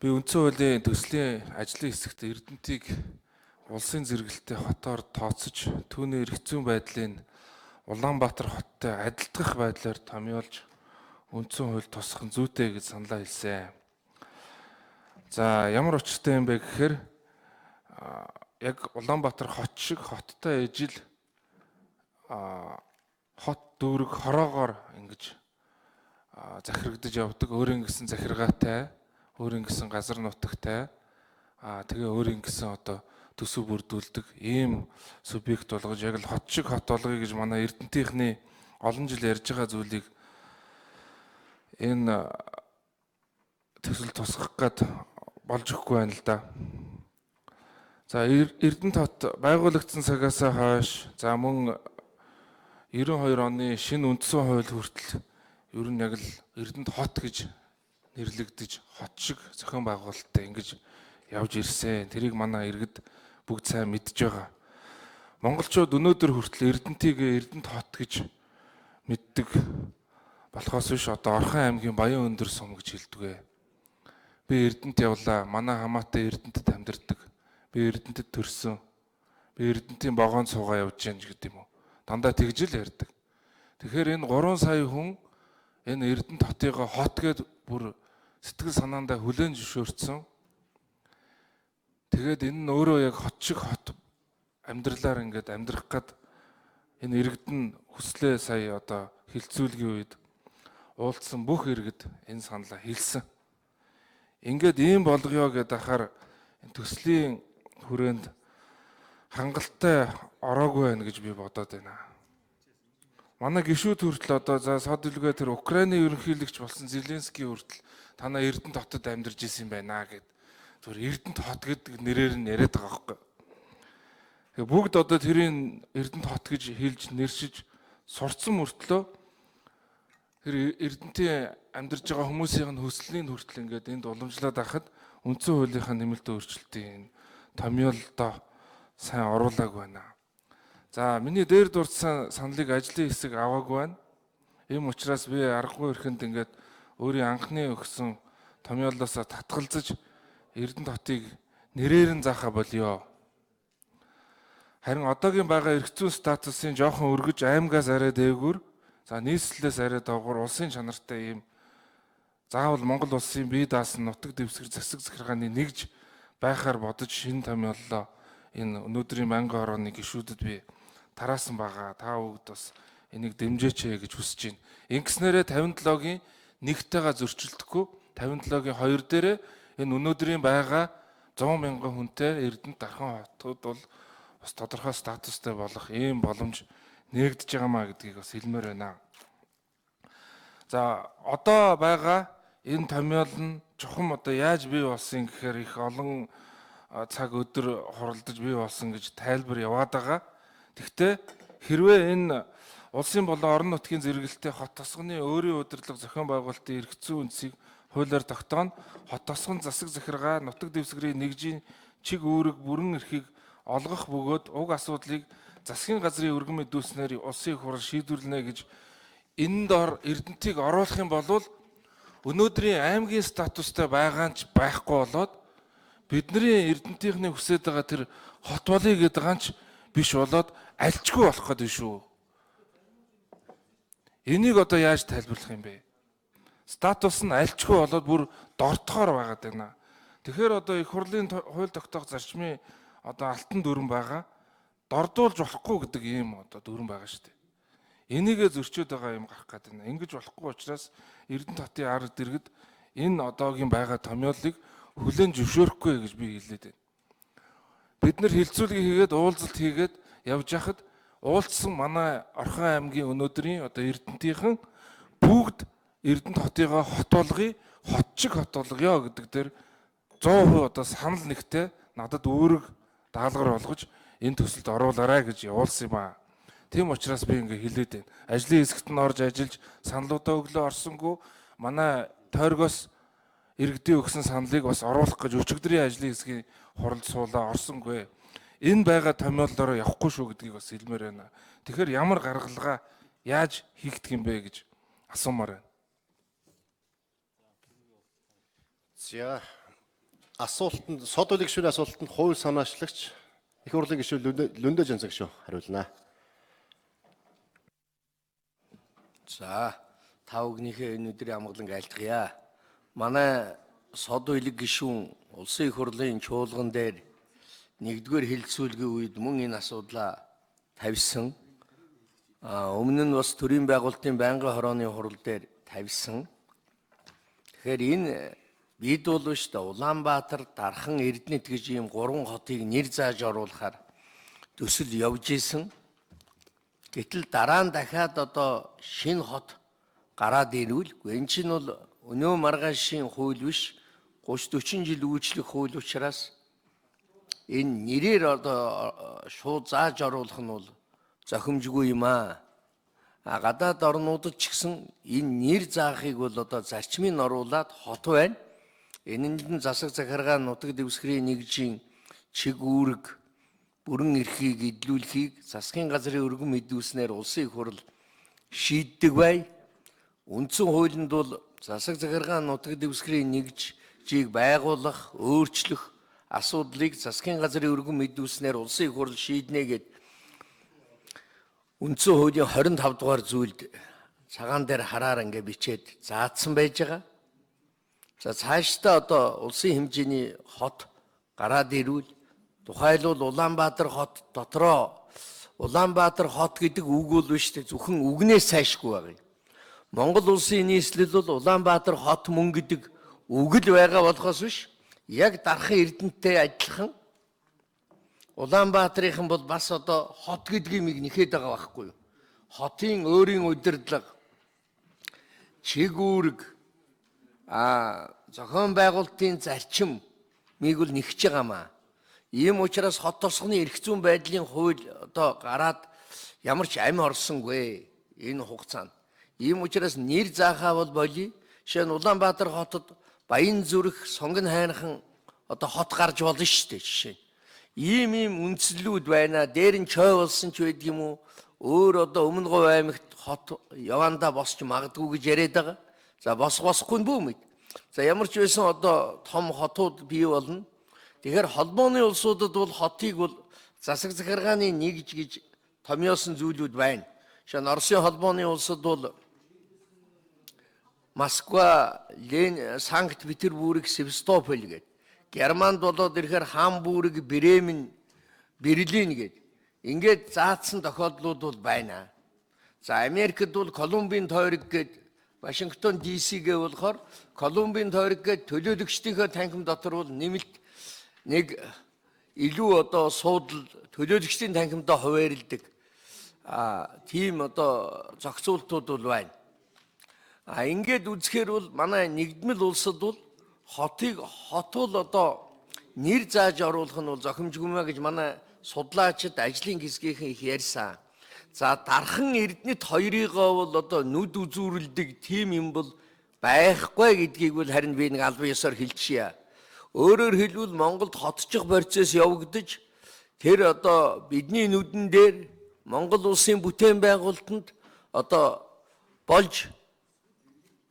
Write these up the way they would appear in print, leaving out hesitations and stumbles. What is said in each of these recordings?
Би үндсэн хуулийн төслийн ажлын хэсэгт Эрдэнэтийг улсын зэрэгэлтэй хотоор тооцож, түүний эрх зүйн байдлыг Улаанбаатар хоттой адилтгах байдлаар томьёолж үндсэн хууль тусгах нь зүйтэй гэж саналаа хэлсэн. За, ямар учиртай юм бэ гэхээр яг Улаанбаатар хот шиг хоттой ижил хот дүүрэг хороогоор ингэж захирагдаж явдаг. Өөрийн гэсэн захиргаатай, өөрийн гэсэн газар нутагтай, тэгээ өөрийн гэсэн одоо төсөв бүрдүүлдэг ийм субъект болгож яг л хот шиг хот болгоё гэж манай Эрдэнэтийнхний олон жил ярьж байгаа зүйлийг энэ төсөл тусгах гээд болж өгөхгүй байна л да. За, Эрдэнэт хот байгуулагдсан цагаас хойш, за мөн 92 оны шинэ үндсэн хууль хүртэл ер нь яг л Эрдэнэт хот гэж нэрлэгдэж хот шиг зохион байгуулалттай ингэж явж ирсэн. Тэрийг манай иргэд бүгд сайн мэдж байгаа. Монголчууд өнөөдөр хүртэл Эрдэнэтийг Эрдэнэт хот гэж мэддэг болохоос биш одоо Орхон аймгийн Баян өндөр сум гэж хэлдэг. Би Эрдэнэт явлаа. Манай хамаатай Эрдэнэтэд амьдардаг. Би Эрдэнэтэд төрсөн. Би Эрдэнэтийн вагон суугаа явж гэн гэдэг юм уу. Дандаа тэгж л ярьдаг. Тэгэхээр энэ 3 сая хүн энэ Эрдэнэт хотыгоо хот гэд бүр сэтгэл санаандаа хүлээн зөвшөөрсөн. Тэгээд энэ нь өөрөө яг хот шиг хот амьдралаар ингээд амьдрах гад энэ иргэд нь хүслээ сая одоо хилцүүлгийн үед уулзсан бүх иргэд энэ саналаа хэлсэн. Ингээд ийм болгоё гэдээ ахаар төслийн хүрээнд хангалттай ороогүй байна гэж би бодоод байна. Манай гишүүд хүртэл одоо за сод үлгээ тэр Украины ерөнхийлөгч болсон Зеленский хүртэл танаа Эрдэнэт хотод амьдарч исэн юм байна гэд зүгээр Эрдэнэт хот гэдэг нэрээр нь яриад байгаа байхгүй. Тэгээ бүгд одоо тэрийг Эрдэнэт хот гэж хэлж нэршиж сурцсан мөртлөө тэр Эрдэнэтийн амьдарч байгаа хүмүүсийн хүслийн хүртэл ингээд энд уламжлаад байхад үндсэн хуулийнхаа нэмэлт өөрчлөлтийн томьёолдоо сайн оруулаагүй байна. За, миний дээр дурдсан саналыг ажлын хэсэг аваагүй байна. Ийм учраас би аргагүй эрхэнд ингээд өөрийн анхны өгсөн томьёолоосоо татгалзаж Эрдэнэт хотыг нэрээр нь заахаа болио. Харин одоогийн байгаа эрх зүйн статусын жоохон өргөж аймгаас арай дээгүүр, за нийслэлээс арай доогуур улсын чанартай ийм заавал Монгол улсын бие даасан нутаг дэвсгэр засаг захиргааны нэгж байхаар бодож шинэ томьёоллоо энэ өнөөдрийн байнгын хорооны гишүүдэд би тараасан байгаа. Та бүгд бас энийг дэмжээч ээ гэж хүсэж байна. Ингэснээрээ 57-гийн нэгтэйгээ зөрчилдөхгүй 57-гийн 2 дээрээ энэ өнөөдрийн байгаа 100 мянган хүнтэй Эрдэнэт Дархан хотод бол бас тодорхой статустай болох ийм боломж нээгдэж байгаа маа гэдгийг бас хэлмээр байна. За, одоо байгаа энэ томьёол нь чухам одоо яаж бий болсон гэхээр их олон цаг өдөр хуралдаж бий болсон гэж тайлбар яваад байгаа. Тэгвэл хэрвээ энэ улсын болон орон нутгийн зэрэгэлтэй хот тосгоны өөрийн удирдлага зохион байгуулалтын эрх зүйн үндсийг хуулиар тогтооно. Хот тосгон засаг захиргаа нутаг дэвсгэрийн нэгжийн чиг үүрэг бүрэн эрхийг олгох бөгөөд уг асуудлыг засгийн газрын өргөн мэдүүлснээр улсын их хурал шийдвэрлэнэ гэж энэ дор Эрдэнэтийг оруулах юм бол өнөөдрийн аймгийн статустай байгаа нь ч байхгүй болоод бидний Эрдэнэтийнхний хүсэж байгаа тэр хот болъё гэдэг байгаа нь ч биш болоод альчгүй болох гэдэг шүү. Энийг одоо яаж тайлбарлах юм бэ? Статус нь альчгүй болоод бүр дортохоор байгаад байна. Тэгэхээр одоо их хурлын хууль тогтоох зарчмын одоо алтан дүрэм байгаа. Дордуулж болохгүй гэдэг ийм одоо дүрэм байгаа шүү дээ. Энийгээ зөрчөөд байгаа юм гарах гээд байна. Ингэж болохгүй учраас Эрдэнэт хотын ард иргэд энэ одоогийн байгаа томьёолыг хүлээн зөвшөөрөхгүй гэж би хэлээд байна. Бид нар хилцүүлгийг хийгээд уулзалт хийгээд явж яхад уулзсан манай Орхон аймгийн өнөөдрийн одоо Эрдэнэтийнхэн бүгд Эрдэнэт хотыгоо хот болгоё, хот шиг хот болгоё гэдэг дээр 100% одоо санал нэгтэй надад үүрэг даалгавар болгож энэ төсөлд оруулаарай гэж явуулсан юм аа. Тийм учраас би ингээ хэлээд байна. Ажлын хэсэгт нь орж ажиллаж саналуудаа өглөө орсонгүй манай тойргоос иргэдийн өгсөн саналыг бас оруулах гэж өчигдрийн ажлын хэсгийн хуралд суулаа орсонгүй. Энэ байгаа томьёоллороо явахгүй шүү гэдгийг бас хэлмээр байна. Тэгэхээр ямар гаргалгаа яаж хийгдэх юм бэ гэж асуумаар байна. За, Асуултанд Содулын гишүүний асуултанд хууль санаачлагч их хурлын гишүүн Лүндэ Жанцан гишүүн хариулна. За, та бүхнийхээ энэ өдрийн амгаланг айлтгая. Манай Содулын гишүүн улсын их хурлын чуулган дээр нэгдүгээр хэлэлцүүлгийн үед мөн энэ асуудлаа тавьсан. Өмнө нь бас төрийн байгуулалтын байнгын хорооны хурал дээр тавьсан. Тэгэхээр энэ бид бол шүү дээ Улаанбаатар, Дархан, Эрдэнэт гэж ийм гурван хотыг нэр зааж оруулахаар төсөл явж исэн. Гэтэл дараа нь дахиад одоо шинэ хот гараад ирвэл энэ чинь бол өнөө маргаашийн хууль биш, 30 40 жил үйлчлэх хууль учраас энэ нэрээр одоо шууд зааж оруулах нь бол зохимжгүй юм аа. А гадаад орнуудад ч гэсэн энэ нэр заахыг бол одоо зарчмыг оруулаад хот байна. Энэнд нь засаг захиргаа, нутаг дэвсгэрийн нэгжийн чиг үүрэг, бүрэн эрхийг эдлүүлэхийг засгийн газрын өргөн мэдүүлснээр улсын их хурл шийддэг бай. Үндсэн хуулинд бол засаг захиргаа, нутаг дэвсгэрийн нэгжийг байгуулах, өөрчлөх асуудлыг засгийн газрын өргөн мэдүүлснээр улсын их хурл шийднэ гэд үндсэн хуулийн 25 дугаар зүйлд цагаан дээр хараар ингээ бичээд заасан байж байгаа. За, цаашдаа одоо улсын хэмжээний хот гараад ирвэл тухайлбал Улаанбаатар хот дотроо Улаанбаатар хот гэдэг үг бол биш үү, зөвхөн үгнээс цаашгүй байгаа юм. Монгол улсын нийслэл бол Улаанбаатар хот мөн гэдэг үг л байгаа болохоос биш, яг Дархан Эрдэнэтэй адилхан Улаанбаатарынхан бол бас одоо хот гэдэг юмыг нэхэд байгаа байхгүй юу? Хотын өөрийн удирдлага, чиг үүрэг, зохион байгуулалтын зарчим мийг бол нэгж байгаамаа. Ийм учраас хот тосгоны эрх зүйн байдлын хууль одоо гараад ямар ч амь орсонгүй энэ хугацаанд. Ийм учраас нэр заахаа бол болий. Жишээ нь Улаанбаатар хотод Баян зүрх, Сонгон хайнхан одоо хот гарч болно шүү дээ жишээ нь. Ийм үндслүүд байна. Дээр нь чой болсон ч байдаг юм уу? Өөр одоо Өмнө Говь аймагт хот явандаа босч магадгүй гэж яриад байгаа. За, босох босохгүй нь бүү мэд. За, ямар ч байсан одоо том хотууд бий болно. Тэгэхээр холбооны улсуудад бол хотыг бол засаг захиргааны нэгж гэж томьёосон зүйлүүд байна. Жишээ нь Оросын холбооны улсад бол Москва, Лен, Санкт Петербург, Севастополь гэдэг. Германд болоод ирэхээр Хамбург, Бремен, Берлин гэдэг. Ингээд заасан тохиолдлууд бол байна. За, Америкт бол Колумбийн тойрог гээд Вашингтон DC-гээ болохоор Колумбийн тойрог гээд төлөөлөгчдийнхөө танхим дотор бол нэмэлт нэг илүү одоо суудал төлөөлөгчдийн танхимдаа хуваарилдаг. Тийм одоо зохицуултууд бол байна. А ингээд үзэхээр бол манай нэгдмэл улсад бол хотыг хот бол одоо нэр зааж оруулах нь бол зохимжгүй мэ гэж манай судлаачид ажлын хэсгийнхэн их ярьсан. За, Дархан Эрдэнэт хоёрыгоо бол одоо нүд үзүүрэлдэг тийм юм бол байхгүй гэдгийг бол харин би нэг албан ёсоор хэлчихье. Өөрөөр хэлбэл Монголд хотчих процесс явагдаж тэр одоо бидний нүдэн дээр Монгол улсын бүтээн байгуулалтанд одоо болж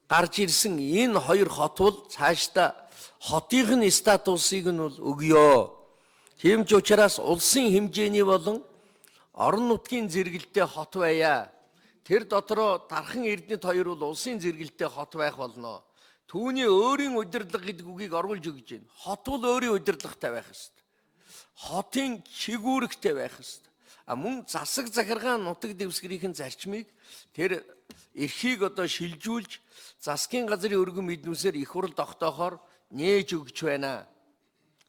гарч ирсэн энэ хоёр хот бол цаашдаа хотын нь статусыг нь бол өгөө. Тийм ч учраас улсын хэмжээний болон орон нутгийн зэрэгэлтэй хот байя. Тэр дотроо Дархан Эрдэнэт хоёр бол улсын зэрэгэлтэй хот байх болно. Түүний өөрийн удирдлага гэдэг үгийг оруулж өгч байна. Хот бол өөрийн удирдлагатай байх ёстой. Хотын чигүүрэгтэй байх ёстой. А мөн засаг захиргаа, нутаг дэвсгэрийн зарчмыг тэр эрхийг одоо шилжүүлж засгийн газрын өргөн мэднүүсээр их хурл тогтоохоор нээж өгч байна.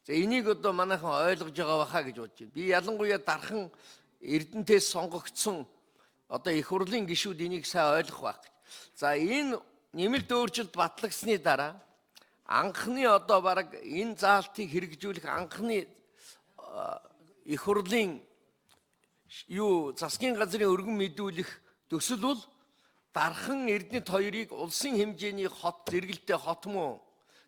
За, энийг одоо манайхан ойлгож байгаа баха гэж бодож байна. Би ялангуяа Дархан Эрдэнэтээс сонгогдсон одоо их хурлын гишүүд энийг сайн ойлгох байх гэж. За, энэ нэмэлт өөрчлөлт батлагдсны дараа анхны одоо бараг энэ заалтыг хэрэгжүүлэх анхны их хурлын юу засгийн газрын өргөн мэдүүлэх төсөл бол Дархан Эрдэнэт хоёрыг улсын хэмжээний хот зэрэгэлтэй хот мөн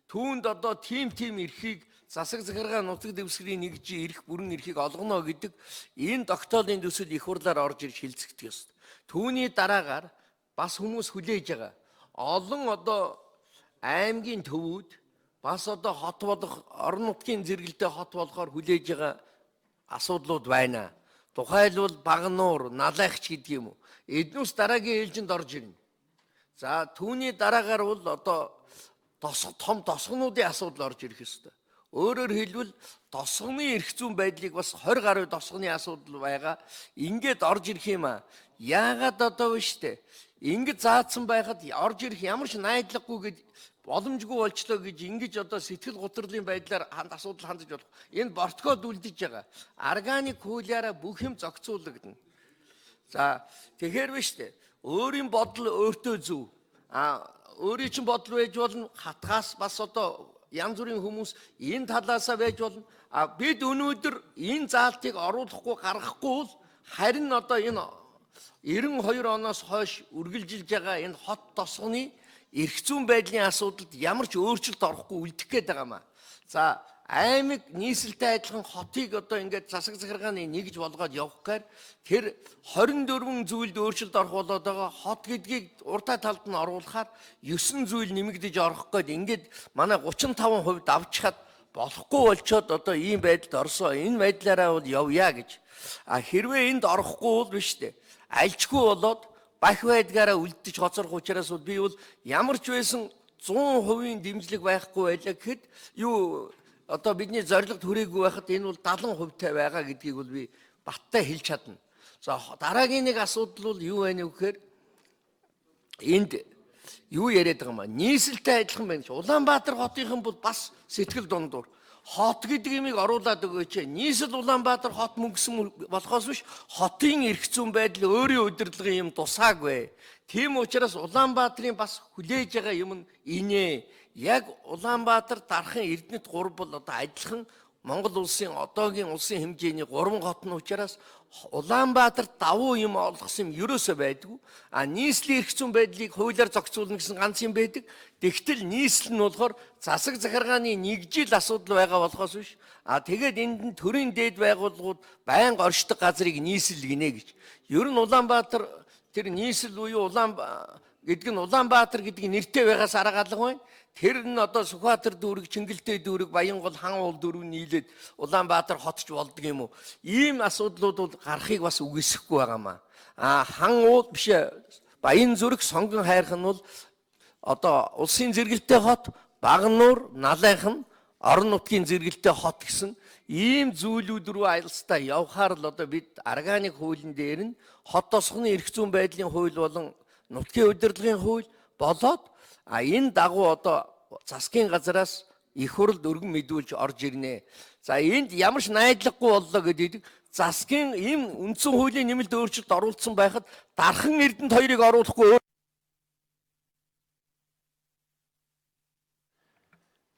түүнд одоо тийм эрхийг засаг захиргаа, нутаг дэвсгэрийн нэгжийн эрх бүрэн эрхийг олгоно гэдэг энэ тогтоолын төсөл их хурлаар орж ирж хилцэгдэх ёстой. Түүний дараагаар бас хүмүүс хүлээж байгаа. Олон одоо аймгийн төвүүд Бас одоо хот болох орон нутгийн зэрэгэлдээ хот болохоор хүлээж байгаа асуудлууд байна. Тухайлбал Багануур, Налайхч гэдэг юм уу. Эднүс дараагийн ээлжинд орж ирнэ. За түүний дараагаар бол одоо том тосгонуудын асуудал орж ирэх ёстой. Өөрөөр хэлбэл тосгоны эрх зүйн байдлыг бас 20 гаруй тосгоны асуудал байгаа. Ингээд орж ирэх юм аа. Яагаад одоо вэ штэ? Ингэж заасан байхад орж ирэх ямар ч найдлагагүй гэж боломжгүй болчлоо гэж ингэж одоо сэтгэл гутралын байдлаар асуудал хандаж болох. Энэ борткоод үлдэж байгаа. Органик хуулиараа бүх юм зохицуулагдана. За тэгэхээр вэ штэ. Өөрийн бодол өөртөө зөв. А өөрийн чинь бодол байж болно. Хатгаас бас одоо янз бүрийн хүмүүс энэ талаасаа байж болно. А бид өнөөдөр энэ заалтыг оруулахгүй гаргахгүй бол харин одоо энэ 92 оноос хойш үргэлжилж байгаа энэ хот тосгоны эрх зүйн байдлын асуудалд ямар ч өөрчлөлт орохгүй үлдэх гээд байгаа маа. За аймаг нийслэлтэй адилхан хотыг одоо ингээд засаг захиргааны нэгж болгоод явах гээр тэр 24 зүйлд өөрчлөлт орох болоод байгаа хот гэдгийг урдаа талд нь оруулахаар 9 зүйл нэмэгдэж орох гээд ингээд манай 35% давчхад болохгүй болчоод одоо ийм байдалд орсон. Энэ байдлаараа бол явъя гэж. А хэрвээ энд орохгүй бол биш үү? Альчгүй болоод бах байдгаараа үлдэж хоцорох учраас бол би бол ямар ч байсан 100% дэмжлэг байхгүй байлаа гэхэд юу одоо бидний зорилгод хүрээгүй байхад энэ бол 70% тай байгаа гэдгийг бол би баттай хэлж чадна. За дараагийн нэг асуудал бол юу байна вэ гэхээр энд юу яриад байгаа юм аа? Нийслэлтэй адилхан байна гэж. Улаанбаатар хотынхан бол бас сэтгэл дундуур. Хот гэдэг юмыг оруулаад өгөөч. Нийслэл Улаанбаатар хот мөнгөсөн болохоос биш хотын эрх зүйн байдал өөрийн удирдлагын юм тусаагүй. Тийм учраас Улаанбаатарын бас хүлээж байгаа юм нь инээ. Яг Улаанбаатар, Дархан, Эрдэнэт гурав бол одоо адилхан Монгол улсын одоогийн улсын хэмжээний гурван хот нь учраас Улаанбаатар давуу юм олгосон юм ерөөсөө байдгүй. А нийслэлийн эрх зүйн байдлыг хуулиар зохицуулна гэсэн ганц юм байдаг. Тэгтэл нийслэл нь болохоор засаг захиргааны нэгжил асуудал байгаа болохоос биш. А тэгээд энд нь төрийн дээд байгууллагууд байнга оршдог газрыг нийслэл гинэ гэж. Ер нь Улаанбаатар тэр нийслэл буюу Улаан гэдэг нь Улаанбаатар гэдэг нэртэй байгаас арга алга байна. Тэр нь одоо Сүхбаатар дүүрэг, Чингэлтэй дүүрэг, Баянгол, Хан уул дүүрэг нийлээд Улаанбаатар хотч болдог юм уу? Ийм асуудлууд бол гарахыг бас үгүйсэхгүй байгаамаа. А хан уул биш Баян зүрэг, Сонгон хайрхан нь бол одоо улсын зэрэгэлтэй хот, Багануур, Налайхан орон нутгийн зэрэгэлтэй хот гэсэн ийм зүйлүүд рүү аялстаа явхаар л одоо бид органик хуулийн дээр нь хот тосгоны эрх зүйн байдлын хууль болон нутгийн удирдлагын хууль болоод а энэ дагуу одоо засгийн газараас их хурлд өргөн мэдүүлж орж ирнэ. За энд ямар ч найдлагагүй боллоо гэдэг засгийн ийм үндсэн хуулийн нэмэлт өөрчлөлт оруулсан байхад Дархан Эрдэнэт хоёрыг оруулахгүй.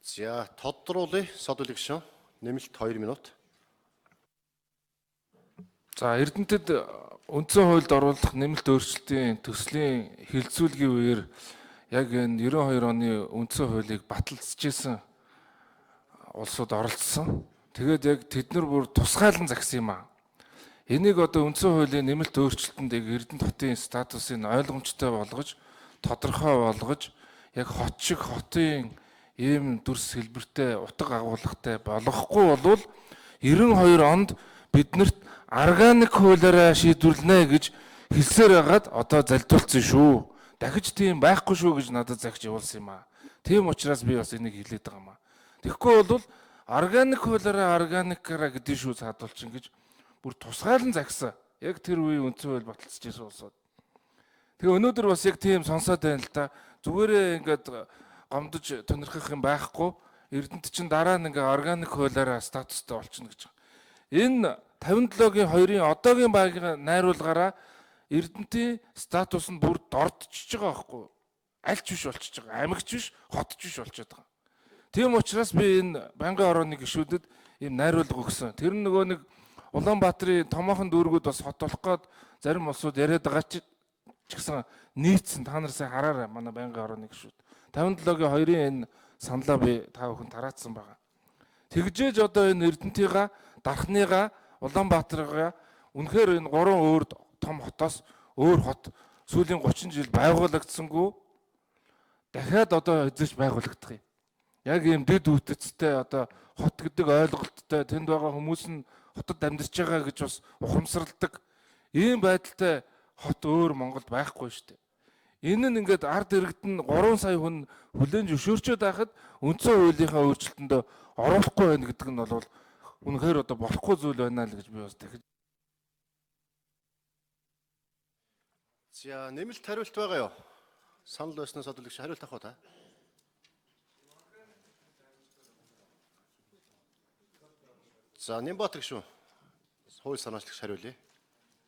За тодруулъя. Содуль гишүүн нэмэлт 2 минут. За Эрдэнэтэд үндсэн хуульд оруулах нэмэлт өөрчлөлтийн төслийн хилцүүлгийн үеэр яг энэ 92 оны үндсэн хуулийг баталж улсууд оролцсон. Тэгээд яг тэд нар бүр тусгайлан загсан юм аа. Энийг одоо үндсэн хуулийн нэмэлт өөрчлөлтөнд яг Эрдэнэт хотын статусыг ойлгомжтой болгож, тодорхой болгож, яг хот шиг хотын ийм дүрс хэлбэртэй утга агуулгатай болгохгүй болвол 92 онд биднэрт органик хуулиараа шийдвэрлэнэ гэж хэлсээр байгаад одоо залдуулсан шүү. Дахиж тийм байхгүй шүү гэж надад загч явуулсан юм аа. Тийм учраас би бас энийг хэлээд байгаа юм аа. Тэгэхгүй бол органик хуулиараа органикаараа гэдэг шүү цаадуулчин гэж бүр тусгайлан загсан. Яг тэр үеийн үндсэн хууль баталчихсан улсууд. Тэгээ өнөөдөр бас яг тийм сонсоод байна л да. Зүгээрээ ингээд гомдож тунирхах юм байхгүй. Эрдэнэт чинь дараа нь ингээ органик хуулиараа статустай болчихно гэж. Энэ 57-гийн 2-ын одоогийн багийн найруулгаараа Эрдэнэтийн статус нь бүр дордчихж байгаа байхгүй. Альч биш болчихж байгаа. Аймагч биш, хотч биш болчиход байгаа. Тийм учраас би энэ байнгын орооны гишүүдэд ийм найруулга өгсөн. Тэр нь нөгөө нэг Улаанбаатарын томоохон дүүргүүд бас хот болох гээд зарим улсууд яриад байгаа ч гэсэн нийцсэн. Та нар сайн хараарай манай байнгын орооны гишүүд. 57-гийн 2-ын энэ саналаа би та бүхэн тараацсан байгаа. Тэгжээж одоо энэ Эрдэнэтийга, Дархныгаа, Улаанбаатаргаа үнэхээр энэ гурван өөр том хотоос өөр хот сүүлийн 30 жил байгуулагдсангүй дахиад одоо эзэж байгуулагдах юм. Яг ийм дэд үтэцтэй одоо хот гэдэг ойлголттой тэнд байгаа хүмүүс нь хотод амьдарч байгаа гэж бас ухамсарладаг. Ийм байдалтай хот өөр Монголд байхгүй шүү дээ. Энэ нь ингээд ард иргэд нь 3 сая хүн хүлээн зөвшөөрчөөд байхад үндсэн хуулийнхаа өөрчлөлтөнд оруулахгүй байна гэдэг нь бол үнэхээр одоо болохгүй зүйл байна л гэж би бас дахиж. За, нэмэлт хариулт байгаа юу? Санал байснаас содулгч хариулт авах уу та? За, Нямбатар гишүүн. Хууль санаачлагч хариулъя.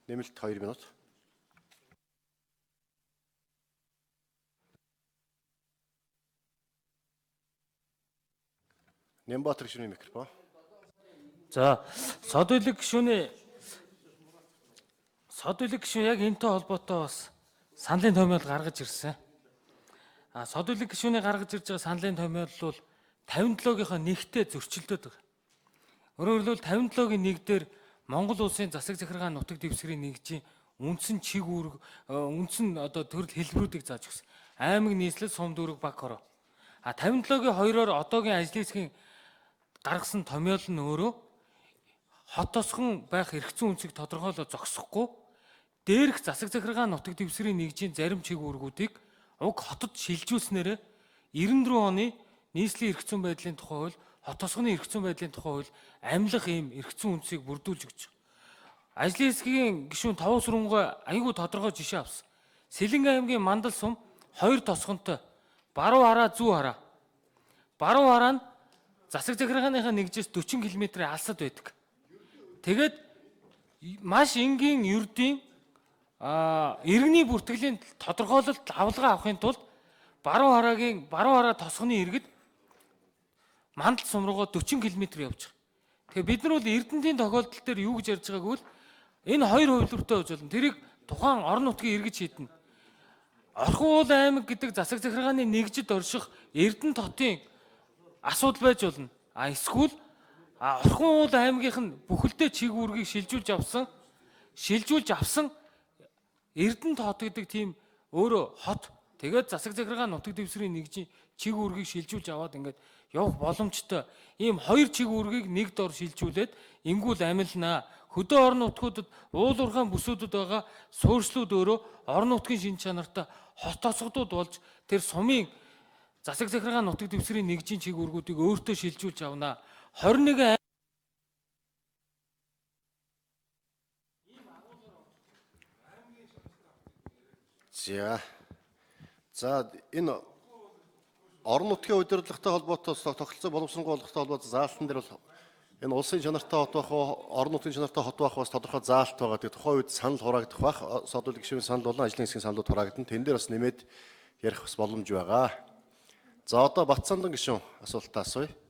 Нэмэлт 2 минут. Нямбатар гишүүний микрофон. За, Содвэлэг гишүүний гишүүн яг энэтэй холбоотой бас саналын томьёол гаргаж ирсэн. А Содвэлэг гишүүний гаргаж ирж байгаа саналын томьёол бол 57-гийнхоо нэгтээ зөрчилдөд байгаа. Өөрөөр хэлбэл 57-гийн нэг дээр Монгол улсын засаг захиргааны нутаг дэвсгэрийн нэгжийн үндсэн чиг үүрэг, үндсэн одоо төрөл хэлбэрүүдийг зааж өгсөн. Аймаг нийслэл, сум дүүрэг, баг хороо. А 57-гийн 2-оор одоогийн ажлын хэсгийн гаргасан томьёол нь өөрөө хот тосгон байх эрх зүйн үнцгийг тодорхойлоо зогсохгүй дээрх засаг захиргааны нутаг дэвсгэрийн нэгжийн зарим чиг үүргүүдийг уг хотод шилжүүлснээрээ 94 оны нийслэлийн эрх зүйн байдлын тухай хууль, хот тосгоны эрх зүйн байдлын тухай хууль амьлах ийм эрх зүйн үнцгийг бүрдүүлж өгч байгаа. Ажлын хэсгийн гишүүн Товоос Рүнгой айгүй тодорхой жишээ авсан. Сэлэнгэ аймгийн Мандал сум 2 тосгонтой баруун хараа, зүүн хараа. Баруун хараа нь засаг захиргааныхаа нэгжээс 40 км-ийн алсад байдаг. Тэгээд маш энгийн ердийн иргэний бүртгэлийн тодорхойлолт авалгаа авахын тулд баруун хараагийн баруун хараа тосгоны иргэд Мандал сум руугаа 40 км явж байгаа. Тэгэхээр бид нар бол Эрдэнтийн тохиолдол дээр юу гэж ярьж байгааг бол энэ хоёр хувилбартай байж болно. Тэрийг тухайн орон нутгийн иргэд шийднэ. Орхон уул аймаг гэдэг засаг захиргааны нэгжид орших Эрдэнэт хотын асуудал байж болно. А эсвэл Орхон уул аймгийнх нь бүхэлдээ чиг үүргийг шилжүүлж авсан Эрдэнэт хот гэдэг тийм өөрөө хот тэгээд засаг захиргаа нутаг дэвсгэрийн нэгжийн чиг үүргийг шилжүүлж аваад ингээд явах боломжтой. Ийм хоёр чиг үүргийг нэг дор шилжүүлээд ингүүл амилнаа. Хөдөө орон нутгуудад уул уурхайн бүсүүдэд байгаа суурьшлууд өөрөө орон нутгийн шин чанартай хот тосгодууд болж тэр сумын засаг захиргаа нутаг дэвсгэрийн нэгжийн чиг үүргүүдийг өөртөө шилжүүлж авнаа. 21 За. За, энэ орон нутгийн удирдлагатай холбоотой тогтолцоо боловсронгуй болгохтой холбоотой заалтан дээр бол энэ улсын чанартай хот байх уу, орон нутгийн чанартай хот байх бас тодорхой заалт байгаа. Тэгээ тухайн үед санал хураагдах байх. Содвол гишүүний санал болон ажлын хэсгийн саналууд хураагдана. Тэн дээр бас нэмээд ярих бас боломж байгаа. За, одоо Батсандан гишүүн асуултаа асууя.